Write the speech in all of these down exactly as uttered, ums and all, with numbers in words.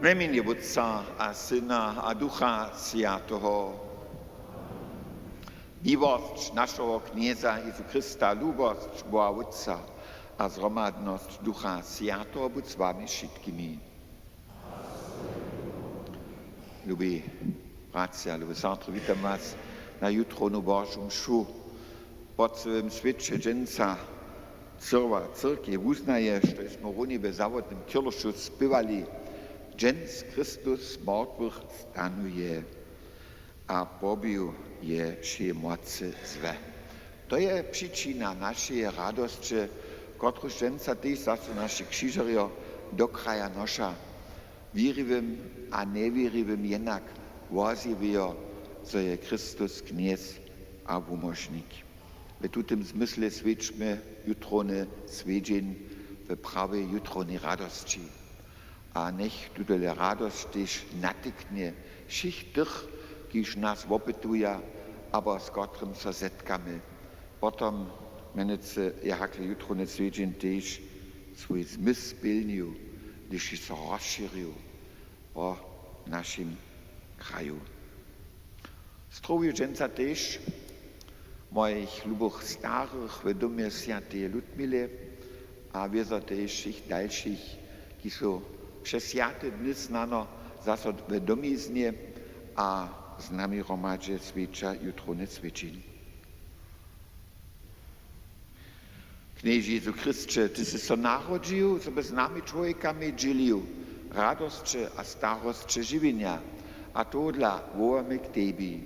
W mjenje Wótca a Syna a Ducha Swjateho. Miłosć našeho Knjeza Jezu Chrysta, lubosć Boha Wótca a zhromadnosć Ducha Swjateho budź z wami wšitkimi. Lubi bratřa, lubi sestry, witam was na jutrownu Božu mšu. Po cyłym swěće dźensa cyła cyrkej wuznaje, što smy runje w zawodnym kirlušu spěwali: Dźens Chrystus z mortwych stanuje a pobił je wšej mocy złe. To je přičina našeje radosće, kotruž dźensa tež zaso naši křižerjo do kraja noša. Wěriwym a njewěriwym jednak wozjewjejo, zo je Chrystus Knjez a Wumóžnik. W tutym zmysle swjećmy jutrowny swjedźeń w prawej jutrownej radosći. A njech tutele radosć tež natyknje wšěch tych, kiž nas wopytuja abo z kotrymž so zetkamy. Potom mjenujcy je hakle jutrowny swjedźeń tež swój zmysł spělnił, hdyž so rozšěrił po našim kraju. Zdrowju dźensa tež mojich lubych starych w domje swjateje Ludmile a wězo tež wšěch dalšich, kiž su přez swjate dny snano zaso w domiznje a z nami hromadźe swjeća jutrowny swjedźeń. Knježe Jezu Chrysće, ty sy so narodźił, zo by z nami čłowjekami dźělił radosće a starosće žiwjenja. A tohodla wołamy k tebi.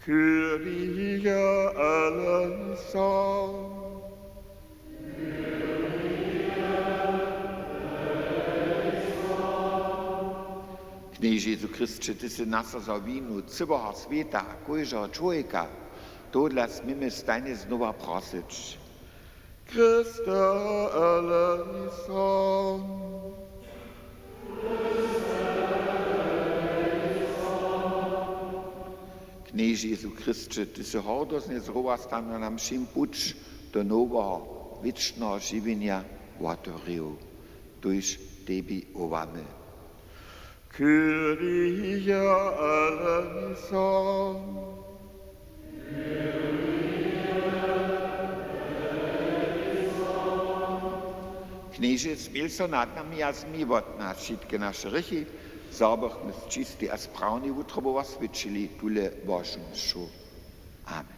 Kyrie eleison. Knježe Jezu Chrysće, ty sy nasazał winu cyłeho swěta a kóždeho čłowjeka. Tohodla směmy stajnje znowa prosyć. Christe eleison. Knježe Jezu Chrysće, ty sy hordoznje z rowa stanu nam wšěm puć do noweho, wěčneho žiwjenja wotewrił. Tuž tebi wołamy. Kyrie eleison. Knježe, smil so nad nami a zmyj wot nas wšitke naše hrěchi, zo bychmy z čisteju a sprawneju wutrobu woswjećili tule Božu mšu. Amen.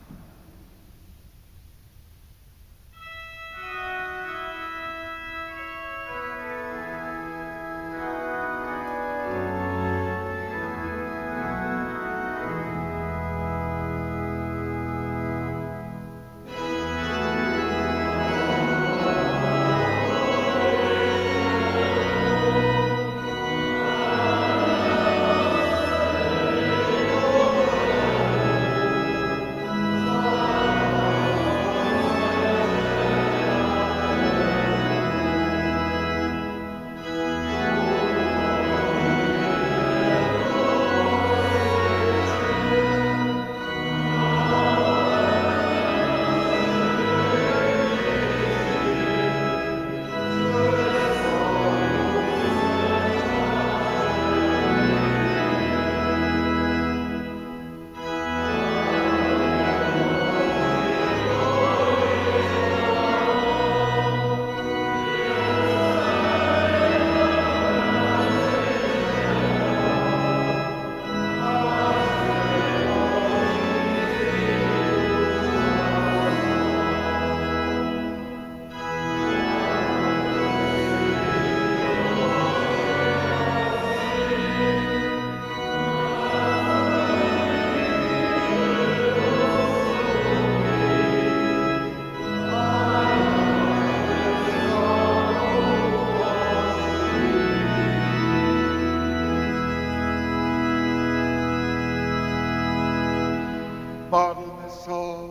Modlmy so.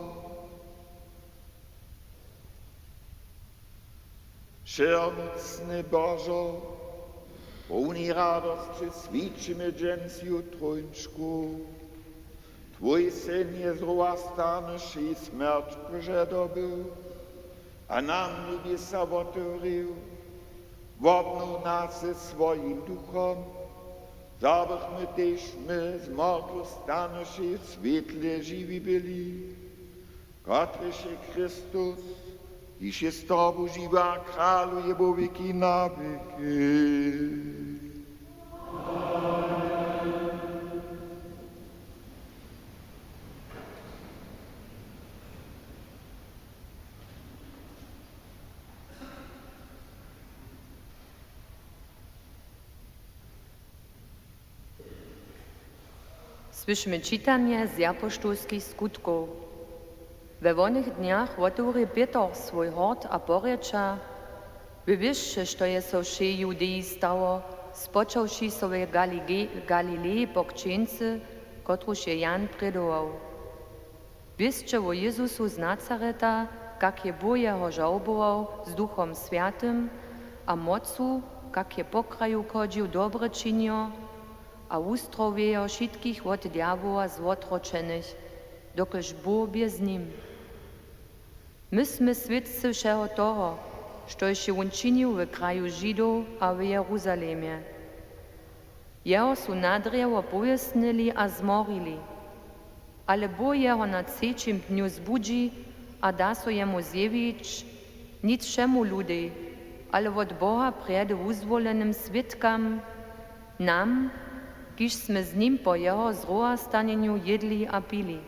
Wšemócny Božo, połni radosće swjećimy dźens jutrońčku. Twój syn je z rowa stany, wšej smjerć požadobył a nam njebjesa wotewrił. Wobnow nas ze swojim duchom, zo bychmy tež my z mortwych stanył w swětle žiwi byli, kotryž je Chrystus, kiž je z tobu žiwy a kraluje wo wěki na wěki. Słyšmy čitanje z apoštolskich Skutkow. We wonych dnjach wotewri Pětr swój hort a porěča: Wy wěsće, što je so w wšej Judeji stało, spočawši so w Galile-, Galileji po křćeńcy, kotruž je Jan prědował. Wěsće wo Jezusu z Nazareta, kak je Bóh jeho žałbował z Duchom Swjatym a mocu, kak je po kraju chodźił dobre činił a wuzdrowił wšitkich wot djawoła zwotročenych, dokelž Bóh bě z nim. My smy swědcy wšeho toho, štož je wón činił w kraju Židow a w Jeruzalemje. Jeho su nadrjewo powěsnyli a zmorili. Ale Bóh jeho na třećim dnju zbudźi a da so jemu zjewić, nic wšemu ludej, ale wot Boha prjedy wuzwolenym swědkam, nam, kiž smy z nim po jeho zrowastanjenju jědli a pili.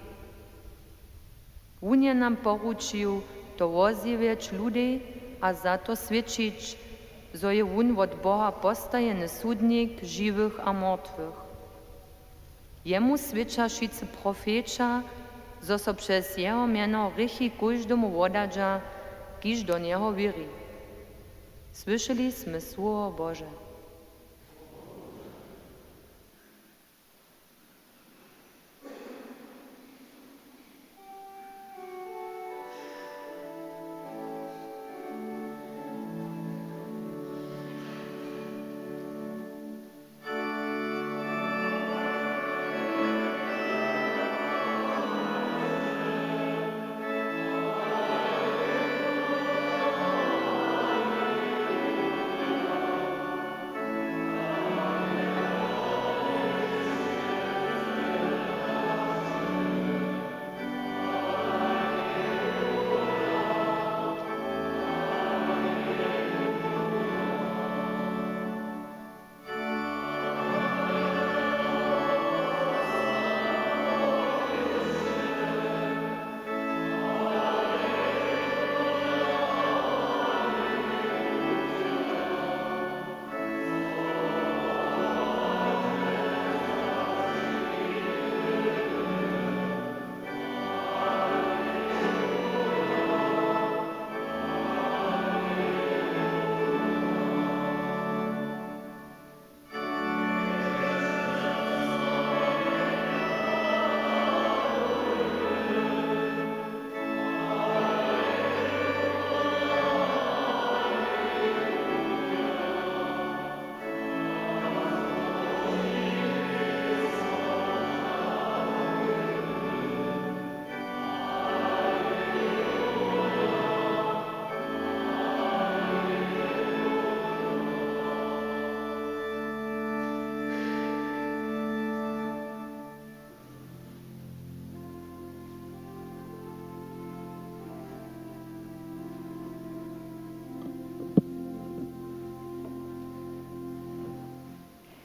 Wón je nam poručił to wozjewjeć ludej a za to swědčić, zo je wón wot Boha postajeny sudnik žiwych a mortwych. Jemu swědča wšitcy profeća, zo so přez jeho mjeno hrěchi kóždemu wodadźa, kiž do njeho wěri. Słyšeli smy słowo Bože.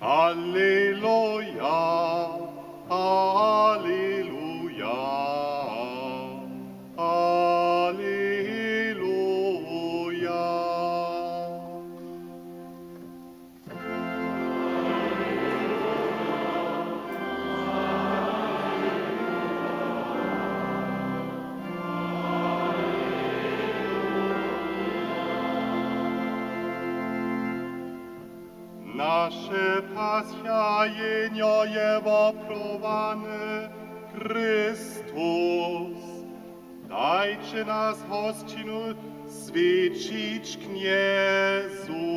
Alleluja, alleluja, alleluja. Naše paschajenjo je woprowany Chrystus. Dajće nas hosćinu swjećić Knjezu.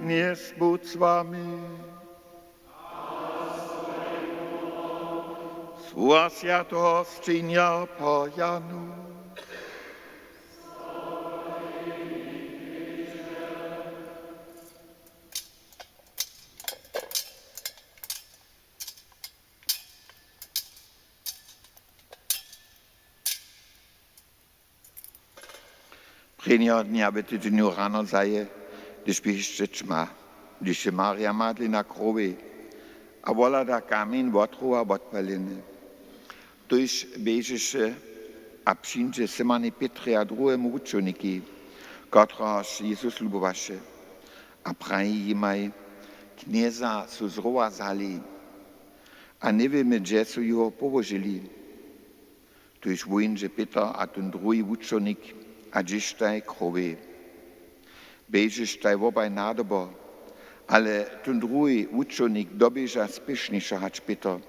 Knjez budź z wami. Słowa swjateho sćenja po Janu. Prěnjeho dnja w tydźenju rano zaje, hdyž bě hišće ćma, hdyž je Marja Madlina k hrowej a wohlada kamjeń wotrowa wotpaleny. Tuž běžeše a přińdźe Simonej Pětrej a druhemu wučownikej, kotrehož Jezus lubowaše, a praji jimaj: Knjeza su z rowa wzali a njewěmy, hdźe su jeho połožili. Tuž wuńdźe Pětr a tón druhi wučownik a dźěštaj k hrowej. Běžeštaj wobaj nadobo, ale tón druhi wučownik doběža spěšnišo hač Pětr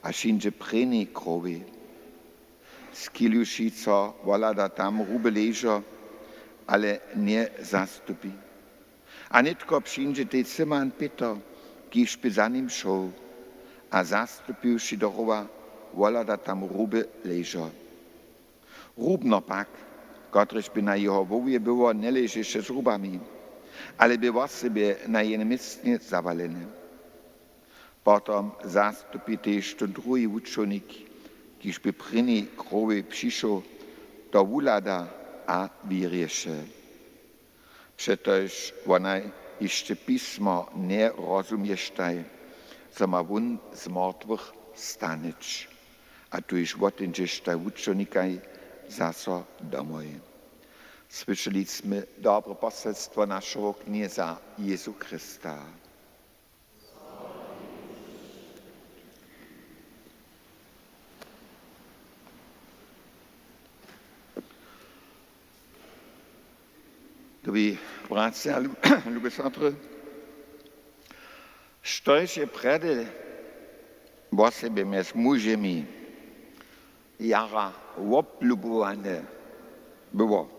a přińdźe prěni k hrowej. Schiljuši so, wohlada tam hrube ležo, ale njezastupi. A nětko přińdźe tež Simon Pětr, kiž bě za nim šoł, a zastupiwši do hrowa, wohlada tam hrube ležo. Hrubno pak, kotrež bě na jeho hłowje było, njeležeše z hrubami, ale bě wosebje na jenym městnje zawaleny. Potom zastupi tež tón druhi wučownik, kiž bě prěni k hrowej přišoł, to wuhlada a wěrješe. Přetož wonaj hišće pismo njerozumještaj, zo ma wón z mortwych stanyć. A tuž woteńdźeštaj wučownikaj zaso domoj. Słyšeli smy dobre poselstwo našeho Knjeza Jezu Chrysta. Lubi bratřa, lu-, lube sotry, štož je prjedy wosebje mjez mužemi jara woblubowane było,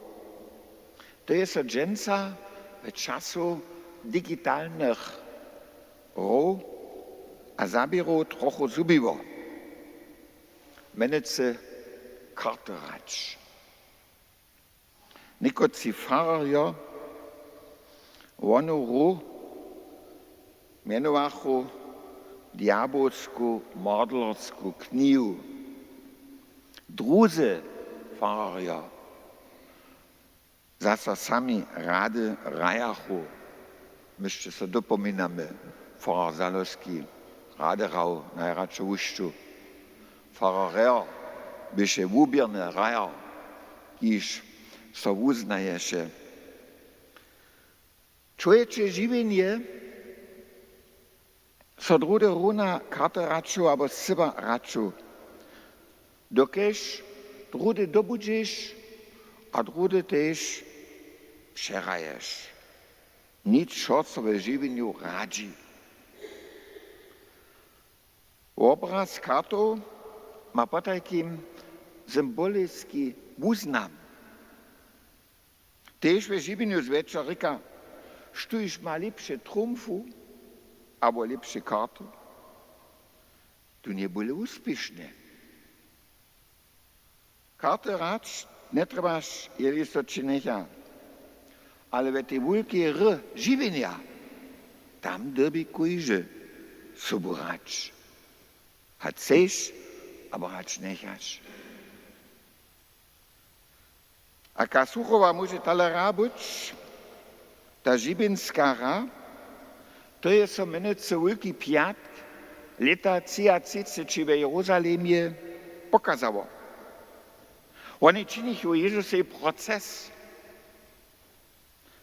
to je so dźensa w času digitalnych hrow a zaběrow trochu zhubiło. Mjenujcy karty hrać. Někotři fararjo wonu hru mjenowachu djabelsku mordlersku knihu. Druzy fararjo zaso sami rady hrajachu. My sće so dopominamy, farar Zalowski rady hrał najradšo hušću. Farar Reher běše wuběrny hrajar, kiž so wuznaješe. Čłowječe žiwjenje so druhdy runa karty hraću abo scyła hraću, dokelž druhdy dobudźeš a druhdy tež přehraješ. Ničo so w žiwjenju radźi. Wobraz kartow ma potajkim symboliski wuznam. Tež w žiwjenju zwjetša rěka, štóž ma lěpše trumfu abo lěpše karty, tón je bóle wuspěšny. Karty hrać njetrjebaš, jeli so ći njecha, ale we tej wulkej hry žiwjenja, tam dyrbi kóždy sobu hrać. Hač chceš abo hač njechaš. A kaž suchowa móže tale hra być, ta žibinska hra, to je so mjenujcy Wulki pjatk lěta třiatřiceći w Jeruzalemje pokazało. Woni činichu Jezusowi proces.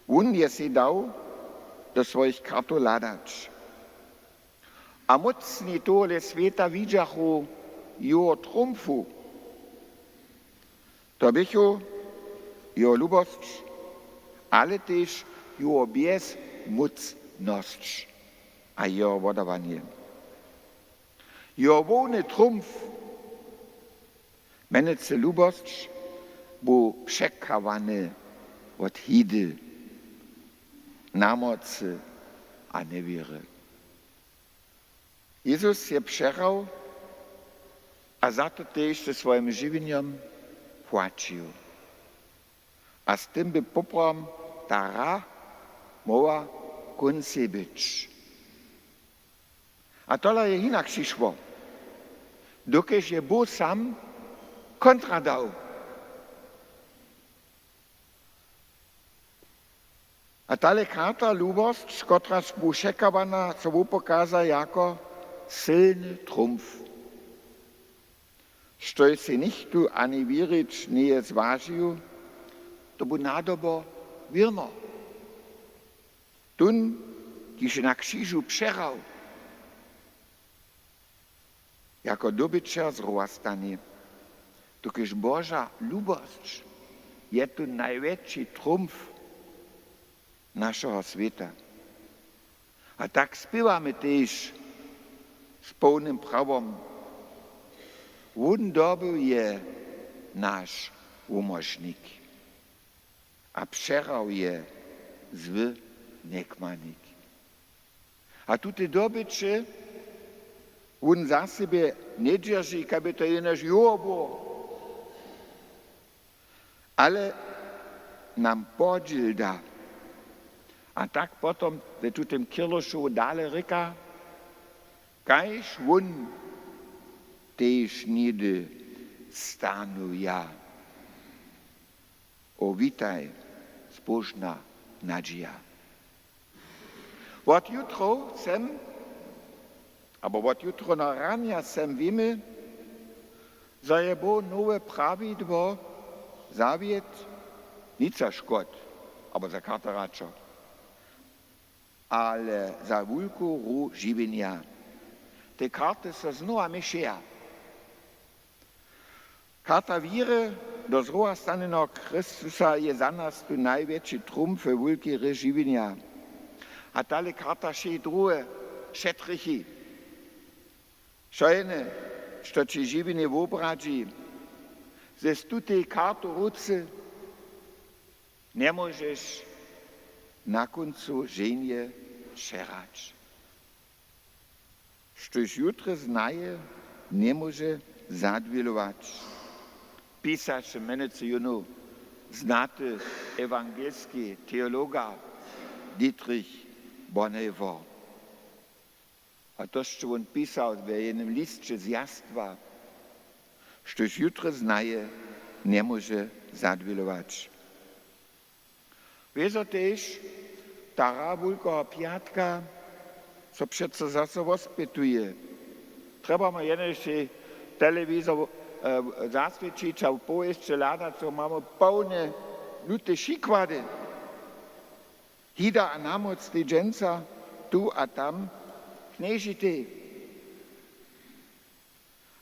Wón je sej dał do swojich kartow hladać. A mócni tohole swěta widźachu jeho trumfu. To běchu jeho lubosć, ale tež jeho bjezmócnosć a jeho wodawanje. Jeho hłowny trumf, mjenujcy lubosć, bu překawany wot hidy, namocy, a njewěry. Jezus je přehrał a za to tež ze swojim žiwjenjom płaćił. A z tym by poprawom ta hra móhła kónc być. A tola je hinak přišło, dokelž je Bóh sam kontra dał. A tale karta lubosć, kotraž bu šekawana, so wupokaza jako sylny trumf. Štož sej nichtó ani wěrić njeje zwažił, to bu nadobo wěrno. Tón, kiž je na křižu přehrał, jako dobyćer z rowa stanje. Dokelž Boža lubosć je tu najwjetši trumf našeho swěta. A tak spěwamy tež z połnym prawom: Wón dobył je naš wumóžnik a přehrał je zły njekmanik. A tute dobyće wón za sebje njedźerži, kaž by to jenož jeho było, ale nam podźěl da. A tak potom we tutym Kirlošowu dale rěka: Kaž wón, tež něhdy stanu ja. O, witaj, zbóžna nadźija. Wot jutrow sem, abo wot jutrow na ranja sem wěmy, zo je Bóh nowe prawidło zawědł, nic za škód abo za karteračo, ale za wulku hru žiwjenja. Te karty so znowa měšeja. Karta wěry do zrowa stanjeneho Chrystusa je za nas tu najwjetši trumf we wulkej hrě žiwjenja. A tale karta wšě druhe přetrjechi. Wšojene, što ći žiwjenje wobradźi, z tutej kartu w ruce njemóžeš na kóncu ženje přehrać. Štóž jutra znaje, njemóže zadwilować, pisaše mjenujcy jónu znaty ewangelski teologa Dietrich Bonhoeffer. A to sće wón pisał w jednym lisće zwjaztwa: Štóž jutra znaje, njemóže zadwilować. Wězo tež, ta hra Wulkeho pjatka so přeco zaso wospjetuje. Trjebamy jenož telewizor, e, zaswěćić a powěsće hladac, zo mamy połne lute šikłady. Hida a namóc tež dźensa tu a tam knježitej.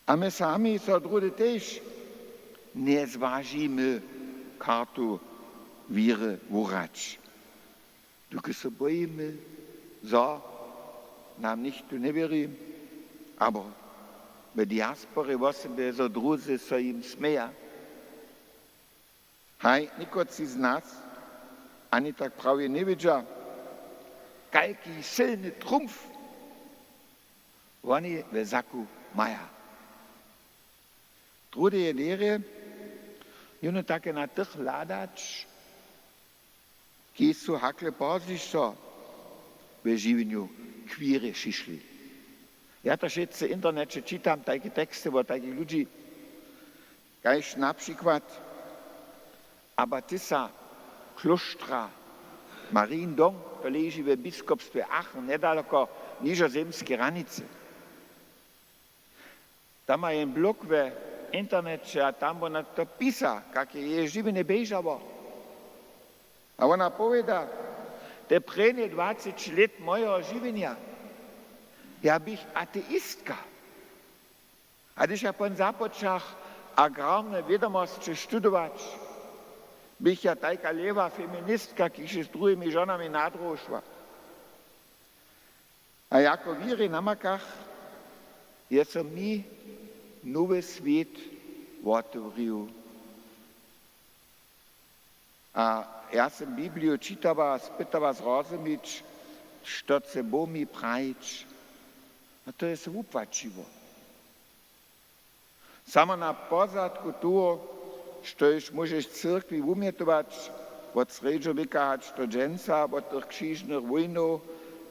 A my sami so druhdy tež njezwažimy kartu wěry wuhrać. Dokelž so bojimy, zo nam nichtó njewěri, abo w diasporje wosebje, zo drudzy so jim směja. Haj, někotři z nas ani tak prawje njewědźa, kajki sylny trumf woni we zaku maja. Druhdy je derje jónu take na tych hladać, kiž su hakle pozdźišo we žiwjenju k wěrje přišli. Ja to wšitcy w interneće čitam, tajke teksty wot tajkich ludźi, kaž na přikład abatisa klóštra Mariendom, to leži we biskopstwje Aachen, njedaloko nižozemskeje hranicy. Tam ma jen blog we interneće a tam wona to pisa, kak je jeje žiwjenje běžało. A wona powěda: Te prěnje dwaceći lět mojeho žiwjenja ja běch ateistka. A hdyž ja potom započach agrarne wědomosće študować, běch ja tajka lěwa feministka, kiž je z druhimi žonami na druhu šła. A jako wěrje namakach, je so mi nowy swět wotewrił. A ja sym Bibliju čitała a spytała zrozumić, Što chce Bóh mi prajić? A to je so wupłaćiło. Samo na pozadku toho, štož móžeš w cyrkwi wumjetować wot srjedźowěka hač do dźensa, wot tych křižnych wójnow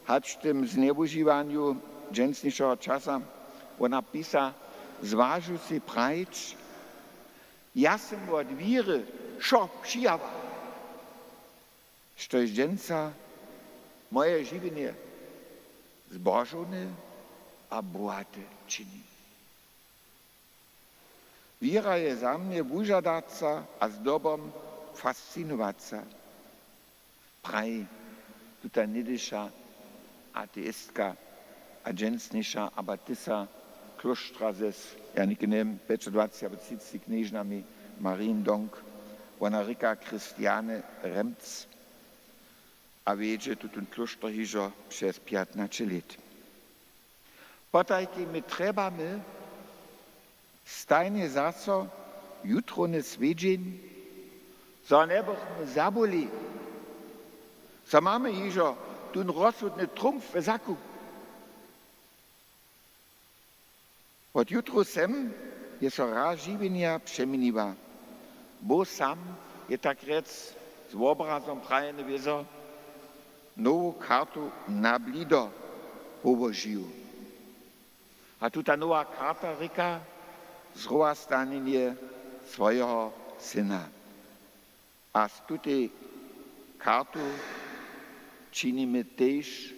hač w tym znjewužiwanju dźensnišeho časa, wona pisa: Zwažu sej prajić, ja sym wot wěry wšo přijała, štož dźensa moje žiwjenje zbožowne a bohate čini. Wěra je za mnje wužadaca a zdobom fascinowaca, praji tuta něhdyša ateistka a dźensniša abatisa klóštra z, ja něke njewěm, pjećadwaceći abo třiceći knježnami Mariendonk. Wona rěka Christiane Remc a wjedźe tutón klóšter hižo přez pjatnaće lět. Potajke my trjebamy stajnje zaso jutrowne swjedźenje, zo njebychmy zabuli, zo mamy hižo tón rozsudny trumf w zaku. Wot jutrow sem je so hra žiwjenja přeměniła. Bóh sam je, tak rjec, z wobrazom prajene wězo nowu kartu na blido połožił. A tuta nowa karta rěka zrowastanjenje swojeho Syna. A z tutej kartu činimy tež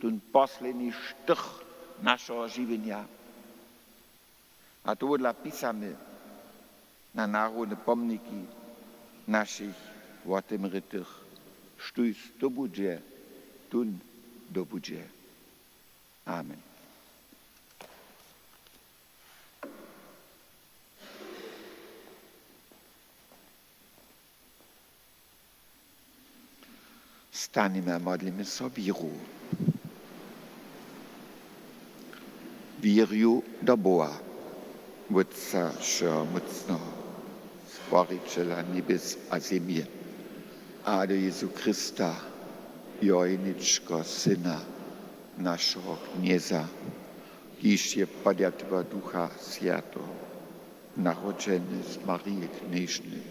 tón posledni štych našeho žiwjenja. A tohodla pisamy na narodne pomniki našich wotemrětych: Štóž zdobudźe, tón dobudźe. Amen. Stanjemy a modlimy so wěru. Wěrju do Boha, Wótca wšehomócneho, Stworićela njebjes a zemje, a do Jězu Chrysta, jeho jeničkeho Syna, našeho Knjeza, kiž je podjateho Ducha Swjateho narodźeny z Marije Knježny,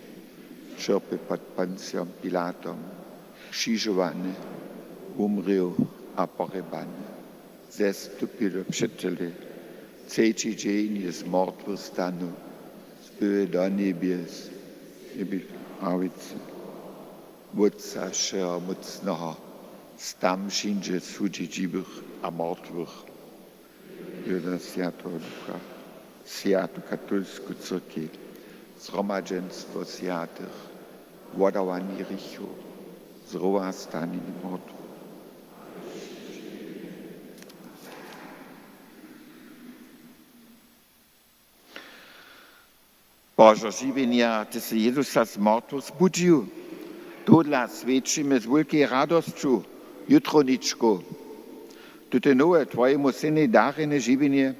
ćerpjeł pod Poncijom Pilatom, křižowany, wumrěł a pohrebany, zestupił do přećelej, třeći dźeń je z mortwych stanył, zbył do njebjes, je bě prawicy Wótca wšehomócneho, stam přińdźe sudźić žiwych a mortwych. Wěru do Swjateho Ducha, swjatu katolsku cyrkej, zhromadźenstwo swjatych, wodawanje hrěchow, zrowastanjenje mortwych. Božo žiwjenja, ty sy Jězusa z mortwych zbudźił. Tohodla swjećimy z wulkej radosću jutrowničku. Tute nowe twojemu Synej darjene žiwjenje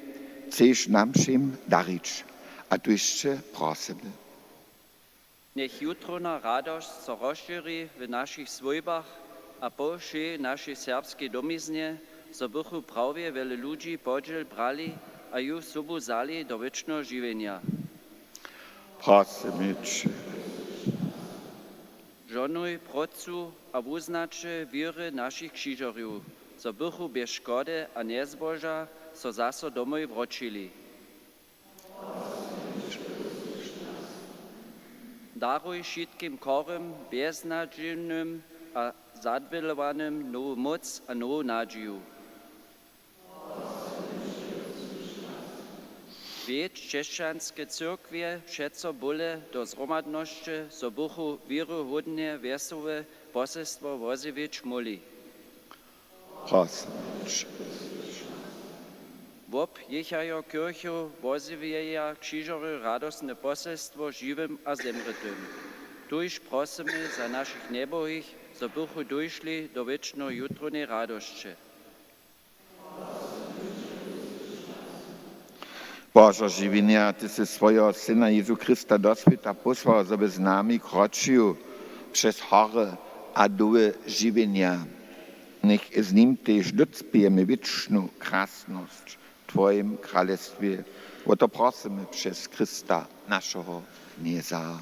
chceš nam wšěm darić. A tuž će prosymy. Njech jutrowna radosć so rozšěri w našich swójbach a po wšej našej serbskej domiznje, zo bychu prawje wjele ludźi podźěl brali a ju sobu wzali do wěčneho žiwjenja. Prosymy će. Žohnuj prócu a wuznaće wěry našich křižerjow, zo bychu bjez škody a njezboža so zaso domoj wróćili. Daruj wšitkim chorym, bjeznadźiwnym a zadwělowanym nowu móc a nowu nadźiju. Wjedź křesćanske cyrkwje přeco bóle do zhromadnosće, zo bychu wěruhódnje wjesołe poselstwo wozjewić móhli. Prosymy će. Wobjěchajo kyrchow, wozjewjeja křižerjow radostne poselstwo žiwym a zemrětym. Tuž prosymy za našich njebohich, zo bychu dóšli do wěčneho jutrowneje radosće. Božo žiwjenja, ty sy swojeho Syna Jězu Chrysta do swěta pósłał, zo by z nami kročił přez hory a doły žiwjenja. Njech z nim tež docpějemy wěčnu krasnosć w twojim kralestwje. Wo to prosymy přez Chrysta, našeho Knjeza.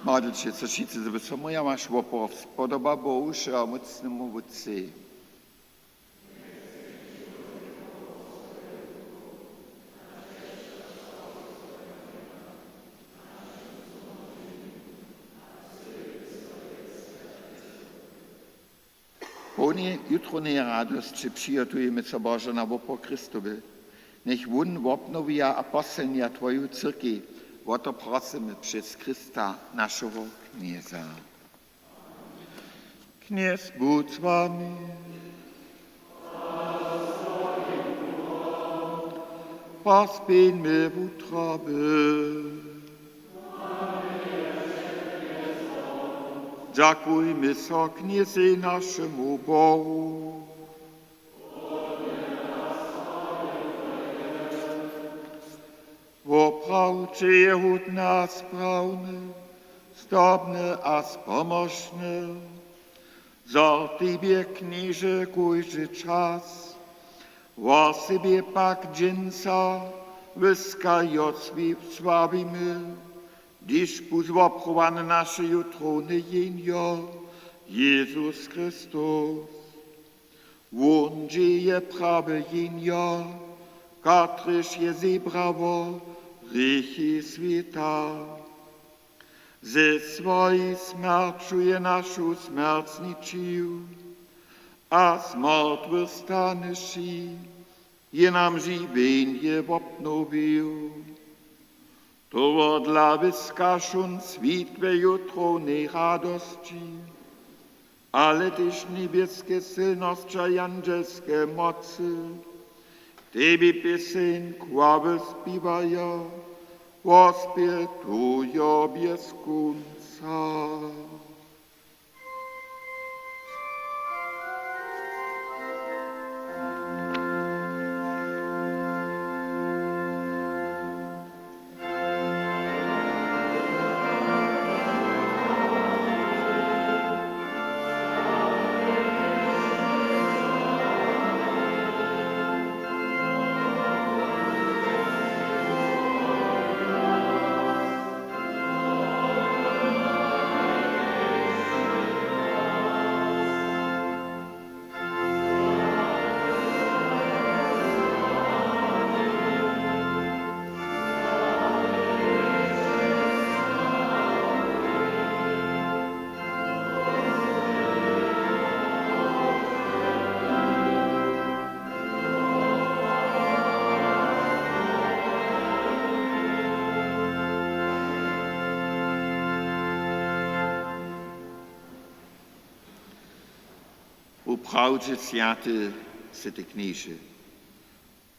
Modlće so wšitcy, zo by so moja waš wopor spodoba Bohu, wšehomócnemu Wótcej. Połni jutrowneje radosće přihotujemy so, Bože, na wopor Chrystowy. Njech wón wobnowja a posylnja twoju cyrkej. Wo to prosymy přez Chrysta, našeho Knjeza. Knjez budź z wami. Pospěńmy wutroby. Dźakujmy so Knjezej, našemu Bohu. Woprawdźe je hódne a sprawne, zdobne a spomóžne, zo Tebje, Knježe, kóždy čas, wosebje pak dźensa, wyskajo sławimy, hdyž bu zwoprowany naše jutrowne jehnjo, Jezus Chrystus. Wón dźě je prawy jehnjo, kotryž je zebrało hrěchi swěta. Ze swojej smjerću je našu smjert zničił a z mortwych staneši je nam žiwjenje wobnowił. Tohodla wyskaš wón swětło jutrownej radosći, ale tež njebjeske sylnosće a jandźelske mocy. Tebi pěseń chwały spěwajo, wospětujo bjez kónca. Woprawdźe swjaty sy ty, Knježe,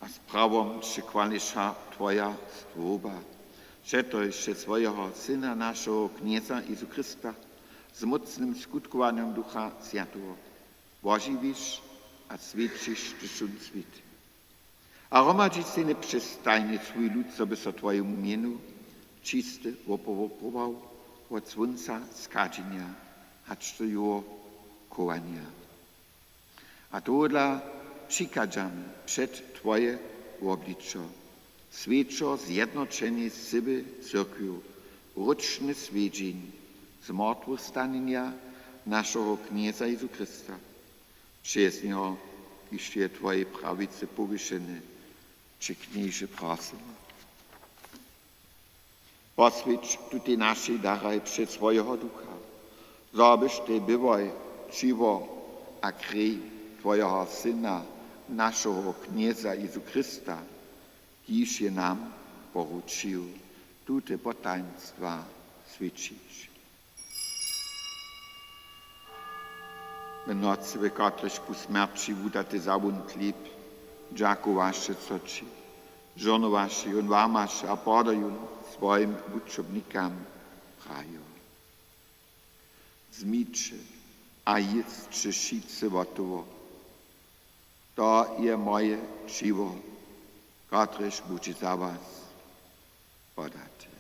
a z prawom přechwališa twoja słowa, přetož sy swojeho Syna, našeho Knjeza Jezu Chrysta, z mócnym skutkowanjom Ducha Swjateho wožiwiš a swjećiš, hdyž wón swěti. A hromadźiš sej njepřestajnje swój lud, zo by so twojemu mjenu čisty wopowopował wot słónca schadźenja hač do jeho chowanja. A tohodla přichadźamy před twoje wobličo, swjećo zjednoćenej z cyłej cyrkwju, wróčny swjedźeń z mortwych stanjenja našeho Knjeza Jezu Chrysta. Přez njeho, kiž je twojej prawicy powěšeny, će, Knježe, prosymy. Poswjeć tutej našej daraj přez swojeho Ducha, zo byštej byłoj ćiwo a krej twojeho Syna, našeho Knjeza Jezu Chrysta, kiž je nam poručił, tute potajnstwa swjećić. W nocy, w kotryž bu smjerći wudaty, wza wón chlěb, dźakowaše so ći, žohnowaše jón, łamaše a poda jón swojim wučobnikam, prajo: Wzmiće a jěsće wšitcy wot toho. To je moje ćiwo, kotrež budźe za was podate.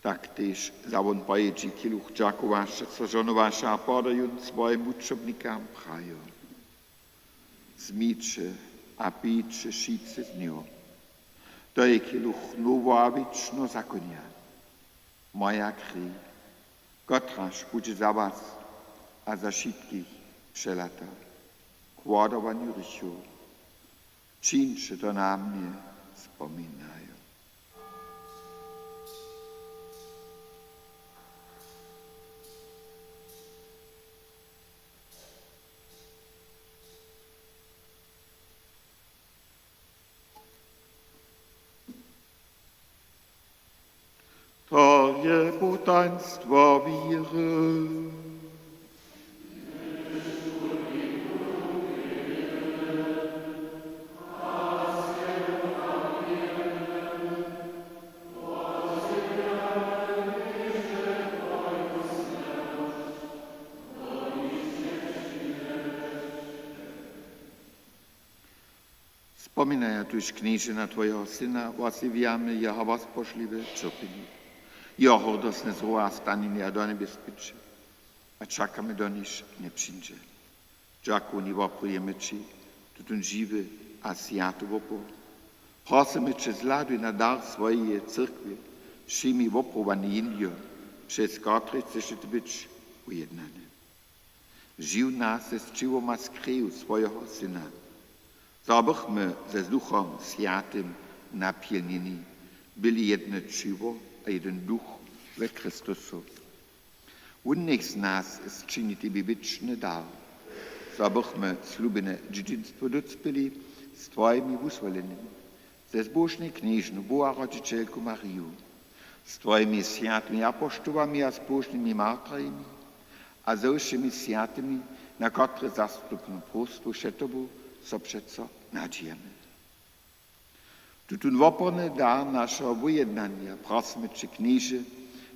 Tak tež wza wón po jědźi kiluch, dźakowaše so, žohnowaše a poda jón swojim wučobnikam, prajo: Wzmiće a pijće wšitcy z njeho. To je kiluch noweho a wěčneho zakonja, moja krej, kotraž budźe za was a za wšitkich přelata k wodawanju hrěchow. Čińće to na mnje spominajo. To je potajnstwo wěry. Spominaja tuž, Knježe, na twojeho Syna, wosebje jeho wospožliwe ćerpjenje, jeho hordostne zrowa, stanjenje a do njebjes byće, a čakamy, doniž wón přińdźe. Dźakowni woprawjemy ći tutón žiwy a swjaty wopor. Prosymy će, zhladuj na dar swojeje cyrkwje, přijmi woprawjane jěnjo přez kotrež chceš ty być wujednany. Žiw nas z ćěłoma z kreju swojeho Syna, zo bychmy z Duchom Swjatym napjelnjeni byli jedne ćěło a jeden duch we Chrystusu. Wón njech z nas sčini tebi wěčny dar, zo bychmy slubjene dźěćinstwo dócpěli z twojimi wuswolenymi, ze zbóžnej knježnu Boha rodźićelku Mariju, z twojimi swjatymi apoštołami a zbóžnymi martrami a ze wšěmi swjatymi, na kotrež zastupnu próstwu před tobu so přeco nadźijamy. Tutón woporny dar našeho wujednanja prosymy će, Knježe,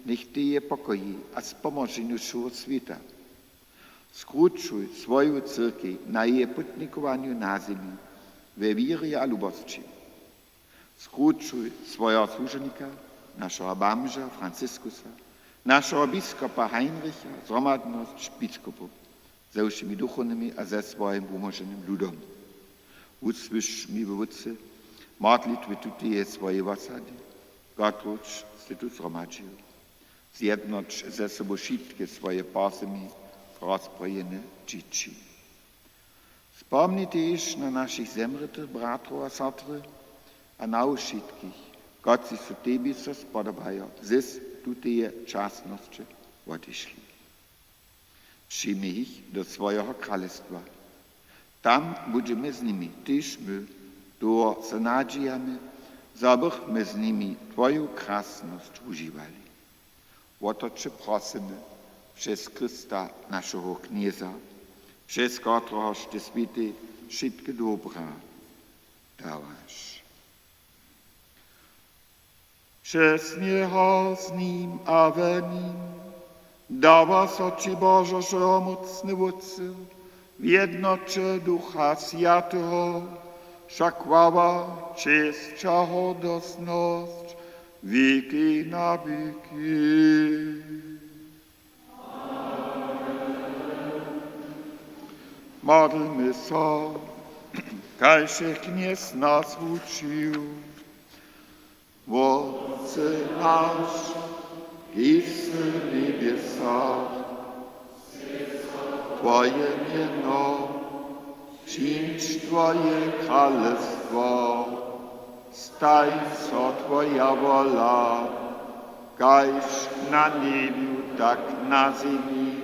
njech dej pokoji a spomoženju wšeho swěta. Skrućuj swoju cyrkej na jeje putnikowanju na zemi we wěrje a lubosći. Skrućuj swojeho słužebnika, našeho bamža Franciskusa, našeho biskopa Heinricha, zhromadnosć biskopow ze wšěmi duchownymi a ze swojim wumóženym ludom. Wusłyš mi, Wótče, modlitwy tuteje swojej wosady, kotruž sy tu zhromadźił. Zjednoć ze sobu wšitke swoje po zemi rozprójene dźěći. Spomni tež na našich zemrětych bratrow a sotry a na wšitkich, kotřiž su tebi so spodobajo, zys tuteje časnosće wotišli. Přijmi jich do swojeho kralestwa. Tam budźemy z nimi tež my. Toho so nadźijamy, zo bychmy z nimi twoju krasnosć wužiwali. Wo to će prosymy přez Chrysta, našeho Knjeza, přez kotrehož ty swětej wšitke dobra dawaš. Přez njeho, z nim a w nim dawa so ći, Božo, wšehomócny Wótče, w jednoće Ducha Swjateho wša chwała, česć a hordosnosć wěki na wěki. Modlmy so. Kaž je Knjez nas wučił. Wótče naš, kiž sy w njebjesach, twoje mjeno, přińdź twoje kralestwo, stań so twoja wola, kaž na njebju, tak na zemi.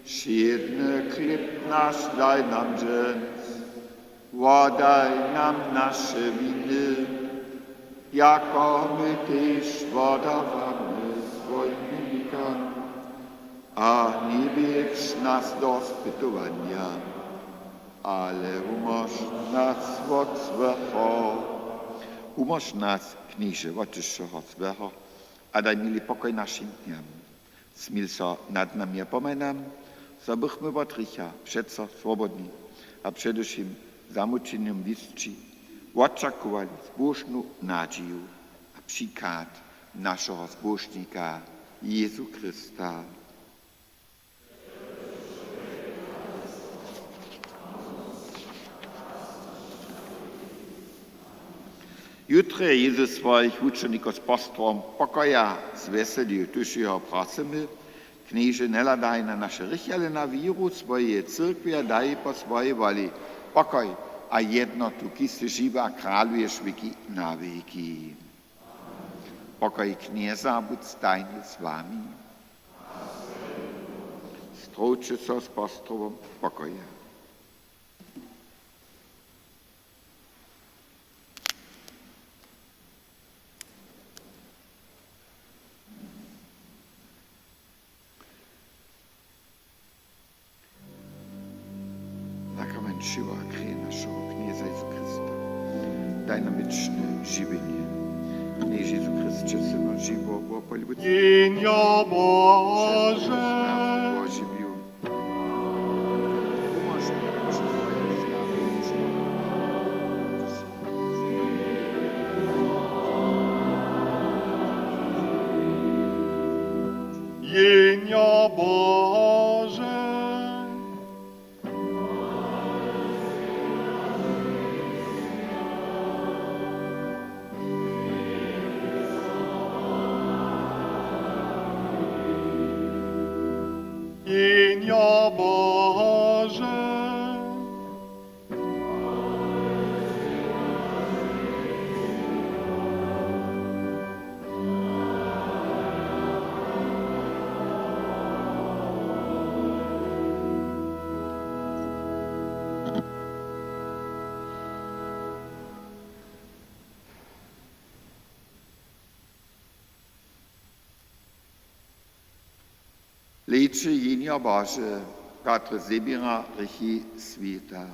Wšědny chlěb naš daj nam dźens, wodaj nam naše winy, jako my tež wodawamy swojim winikam. A njewjedź nas do spytowanja, ale wumóž nas wot złeho. Wumóž nas, Knježe, wot wšeho złeho a daj, miły, pokoj našim dnjam. Smil so nad nami a pomhaj nam, zo bychmy wot hrěcha přeco swobodni a před wšěm zamućenjom wěsći wočakowali zbóžnu nadźiju a přichad našeho Zbóžnika Jězu Chrysta. Jutrje Jezus swojich wučenikow z postrowom pokoja zwjeselił. Tuž jeho prosymy: Knježe, njehladaj na naše hrěchy, ale na wěru swojeje cyrkwje a daj po swojej woli pokoj a jednotu, kiž sy žiwy a kraluješ wěki na wěki. Pokoj Knjeza budź stajnje z wami. Strowće so z postrowom pokoja. Sakrament ćěła a krje našeho Knjeza Jezu Chrysta. Daj nam wěčne žiwjenje. Knježe Jezu Chrysće, Syno žiweho Boha, polubujcy. Jehnjo Bože. Jehnjo Bože. Přeći, Jehnjo Bože, katryž zběra hrěchi swěta.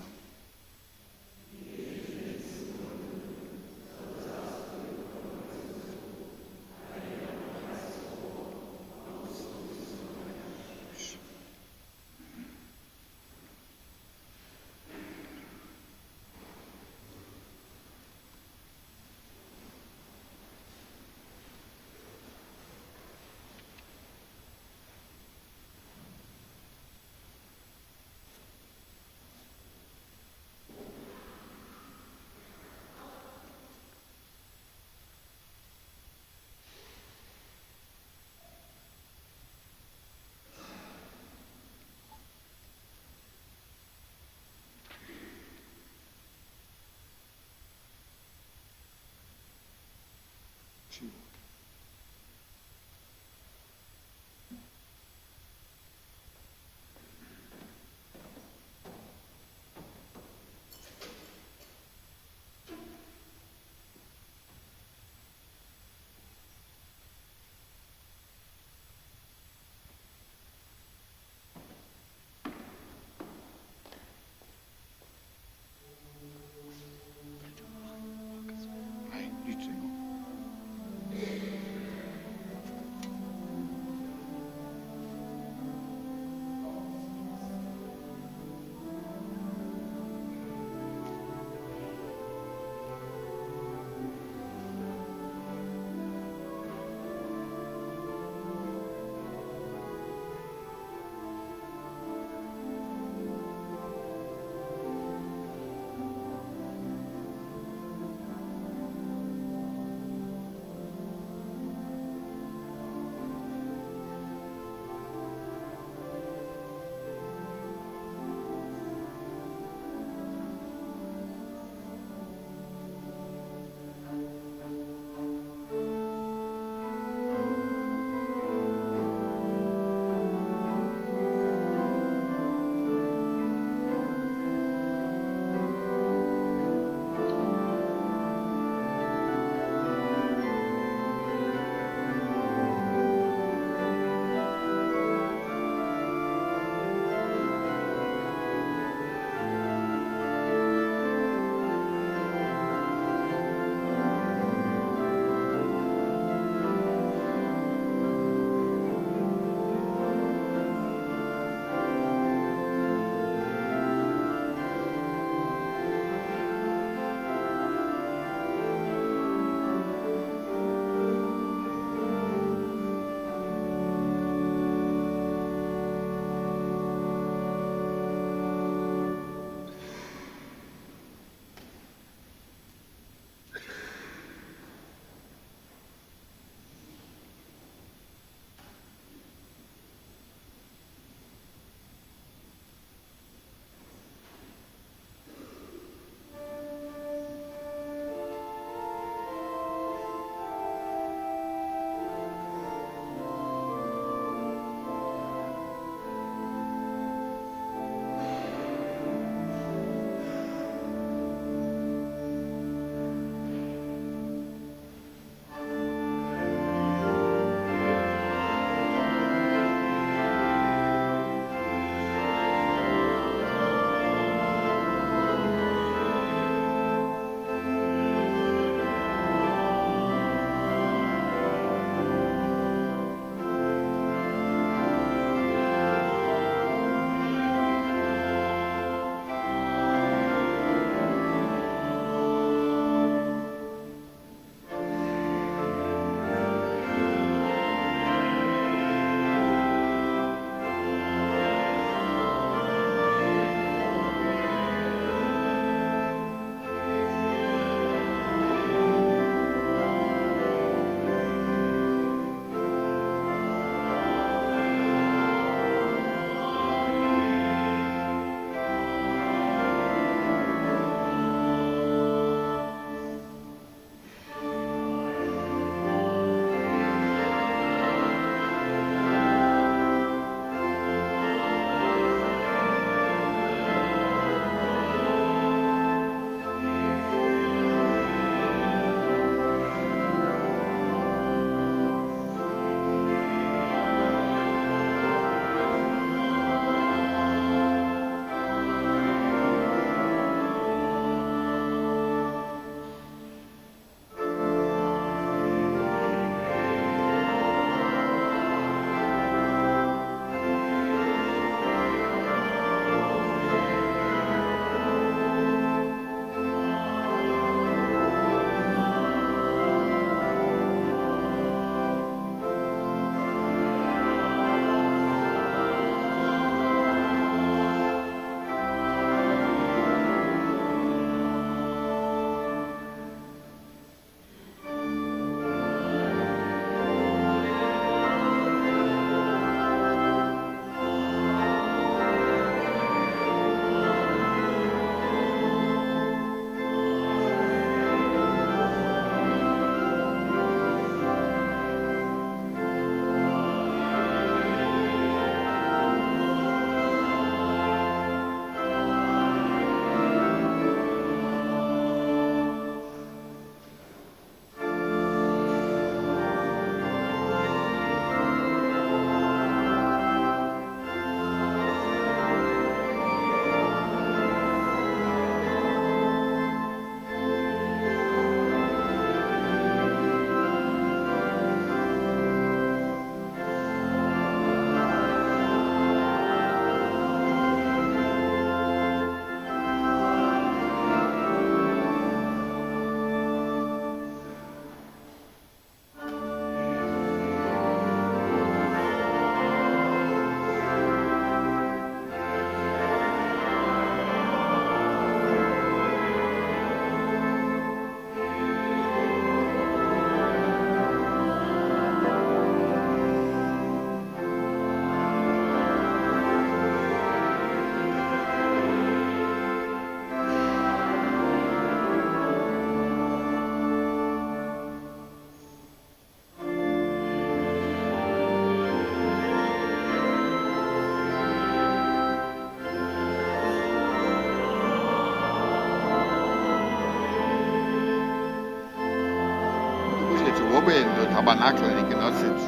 Aba nakleniki nosyć.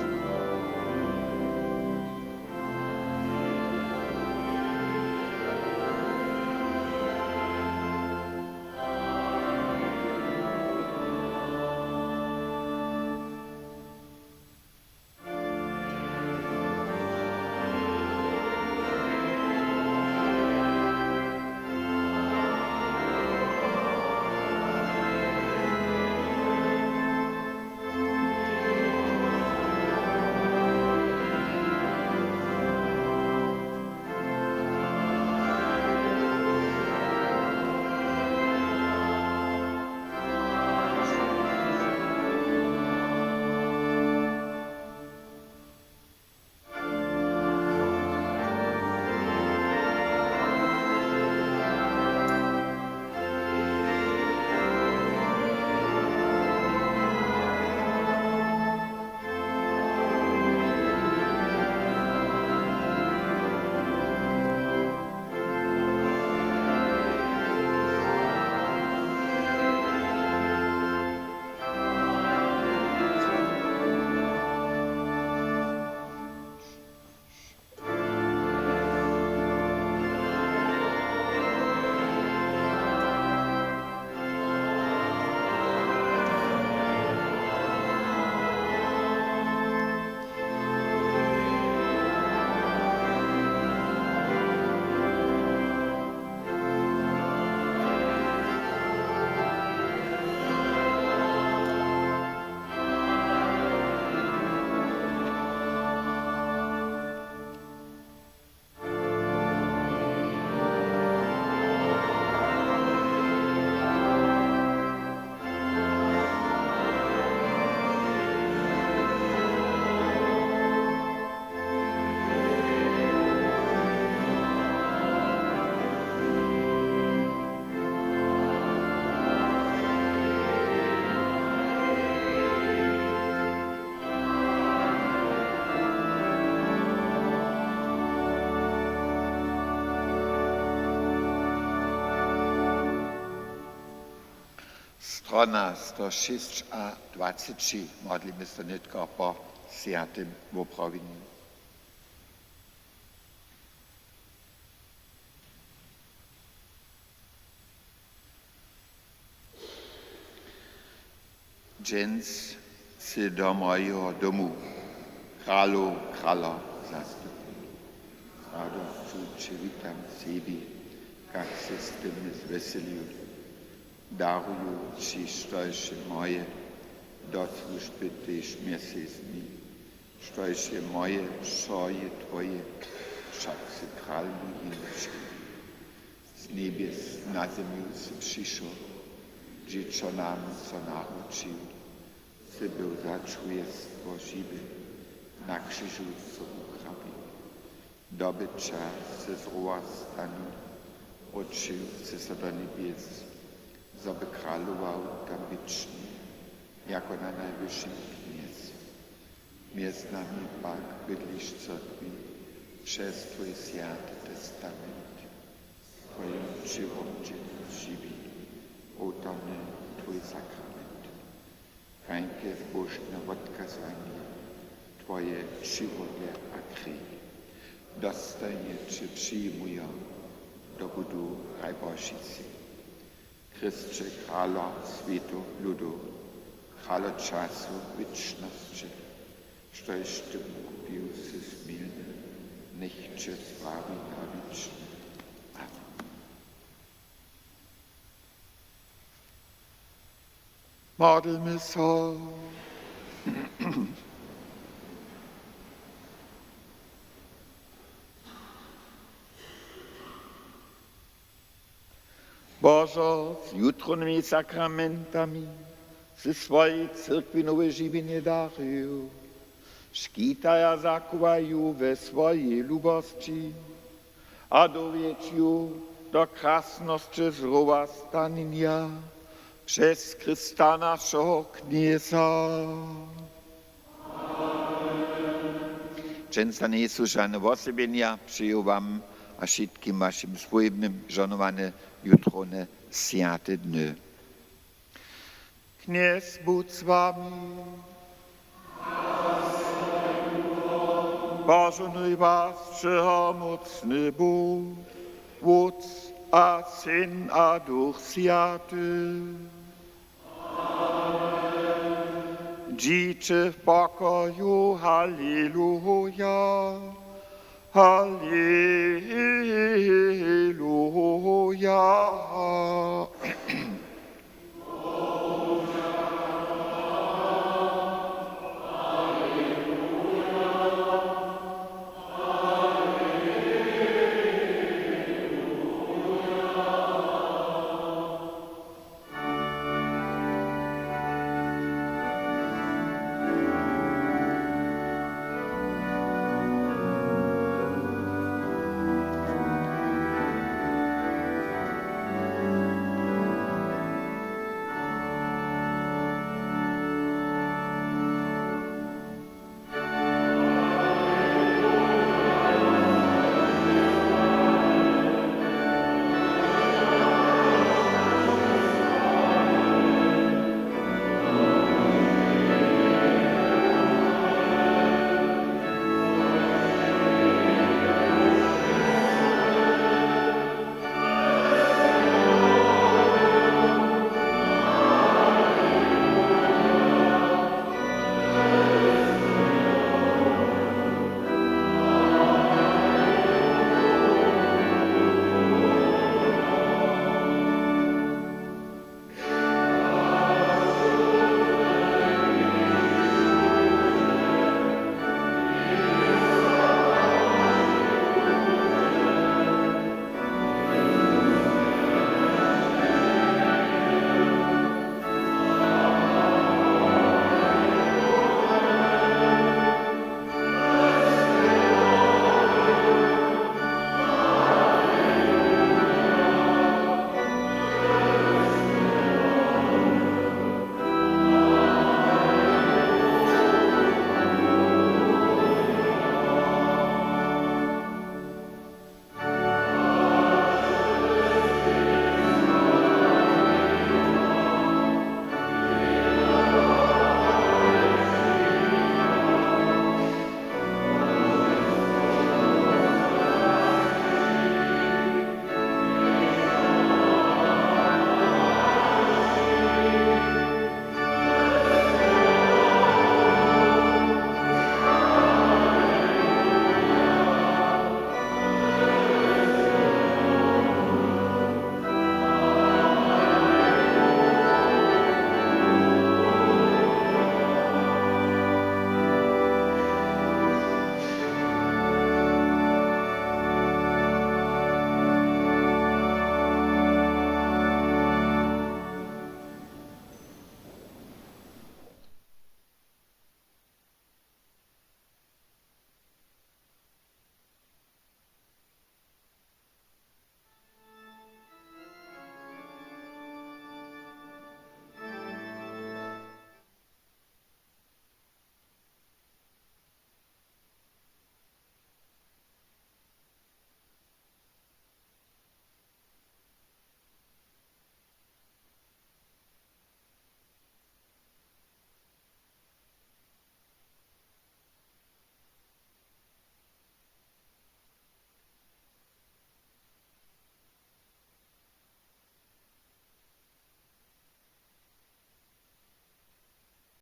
Strona sto šěsć a dwaceći. Modlimy so nětko po swjatym woprawjenju. Dźens sy do mojeho domu, kralow krala zastupył. Z radosću će witam sebi, kak sy z tym zwesylił. Daruju ći, štož je moje, do słužby tež mjez zemi. Štož je moje, wšo je twoje, wšak sy kral mój jenički. Z njebjes na zemju sy přišoł, dźěćo nam so naručił, sy był za čłowjestwo žiwy, na křižu so wukrabił. Dobyća sy z rowa stanył, wróćił sy so do njebjes, zo by kralował tam wěčnje, jako na najwyšim knjez. Mjez nami pak bydliš cyrkwi přez twój swjaty testament. Twojim ćěłom dźě nas žiwi, wotamy twój sakrament. Kaž je zbožne wotkazanje twoje ćěło je a krej. Dostojnje će přijimujo, do budu raj Božisy. Chrysće, kralo swětow ludow, kralo časow wěčnosće, štož ty kupił sy smilny, njech će sławi na wěčnje. Amen. Modlmy so. Božo, z jutrownymi sakramentami sy swojej cyrkwi nowe žiwjenje darił. Škitaj a zachowaj ju we swojej lubosći a dowjedź ju do krasnosće z rowa stanjenja přez Chrysta, našeho Knjeza. Dźensa njejsu žane wosebjenja, přeju wam a wšitkim wašim swójbnym žohnowane jutrowne swjate dny. Knjez budź z wami. Požohnuj was, wšehomócny Bóh, Wótc a Syn a Duch Swjaty. Dźiće w pokoju, haleluja, haleluja.